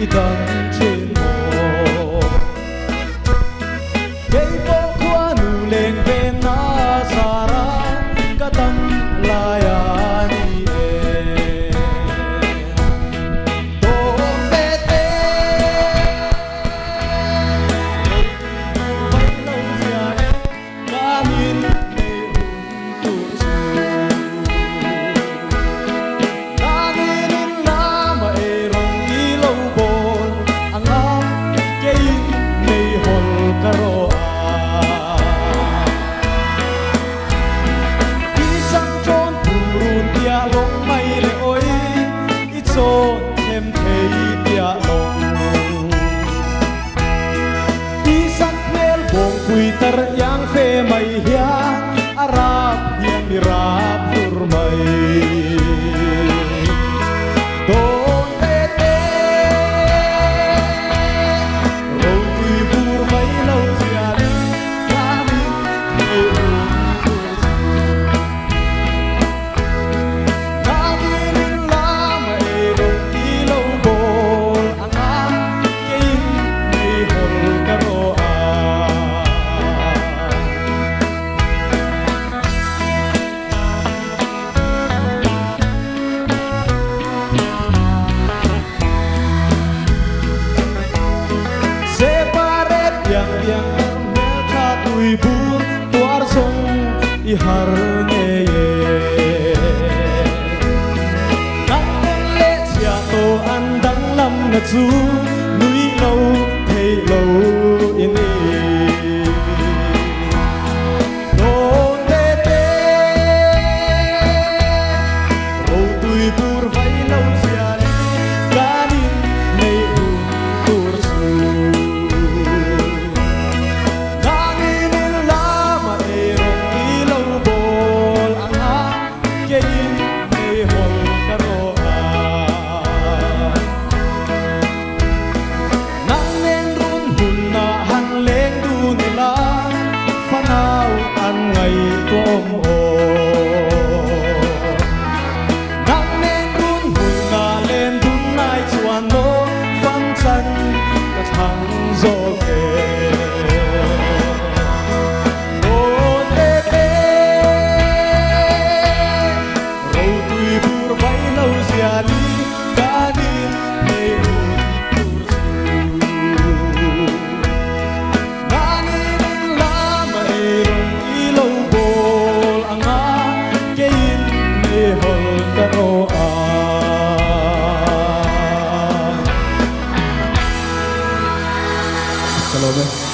I dang thin maw? Kei pawh khuanu leng veng na zara ka dam lai a ni e. Tawng ve te ro tui bur vai lo zia e kan in nei hun tur chu. Nangin in lama ei rawng i lo bawl anga keiin nei hawl ka rawh a. I sang chawn pumrun tia lawng mai le awi i chawn them thei tia lawng. I sak hmel bawngpui tar iang fe mai hian a rap hian mi rap hlur mai. Dawn te te ropui bur mai lo zialin tlanin thei un tur chu. Nangin in lama ei rawng i lo bawl anga keiin nei hawl ka rawh a. Separate piang piang tar hmeltha tui bur tuar zawng i har ngei e. Nangnen leh chhia tawh an danglam na chu nui lo thei lo i ni. Dawn te te ropui bur vai lo zialin kan in nei hun tur chu. Nangin in lama ei rawng i lo bawl anga keiin nei hawl ka rawh a. Nang nen run hmunah han leng dun ila, fanau an ngaihtuahawm aw. Nang nen run hmunah len dun nai chuan maw fam chan ka thlang zawk e. Aw te te, rotui bur vai lo ziali kan in nei hun tur chu. Nangin in lama ei rawng i lo bawl anga keiin nei hawl ka rawh a. Ka lawm e.